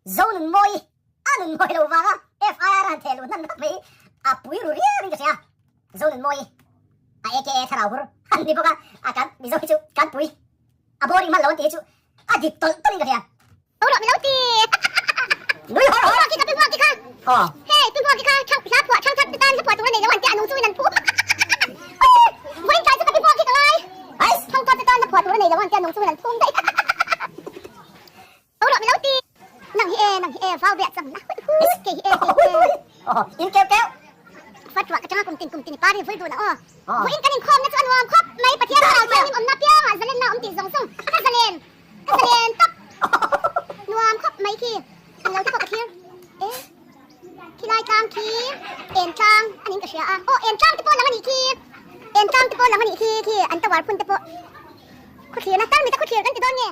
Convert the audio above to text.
Zonunmawi a nunmawi lo vanga FIR han theh luh hnan rap mai hi a pui ru riau in ka hria. Zonunmawi a aka thlarau hur an ni bawk a, a kan Mizo hi chu kan pui a boring hman lo an tih hi chu a dik tawlh tawlh in ka hria. Tho rawh milo ti. Nui hawr hawr. Pi hmuak ki kha. Aw. Hei pi hmuak ki kha thang hla phuah thang that te tan hla phuah tur a nei lo an tia a nung chungin an phu. Vawiin tlai chu ka pi hmuak ki ka ngai. Thang that te tan hla phuah tur a nei lo an tia a nung chungin an phum daih. Tho rawh milo ti. Nang hi e nang hi e vau ve a chang na hui hui kei hi e kei hi e. Aw in keuh keuh. Fat ruah ka changa kum tin kum tin i par in vul dun a aw. Vawiin kan inkhawm na chu a nuam khawp mai Pathian thlarau thianghlim awmna piangah zalenna awm tih zawng zawng ka zalen. Ka zalen tawp nuam khawp mai khi an lo te pawh ka thlir e khilai tlang khi en tlang a ning ka hria a aw en tlang te pawh lang a nih khi en tlang te pawh lang a nih khi khi an tower phun te pawh khawthlir na tarmit a khawthlir kan ti dawn nge.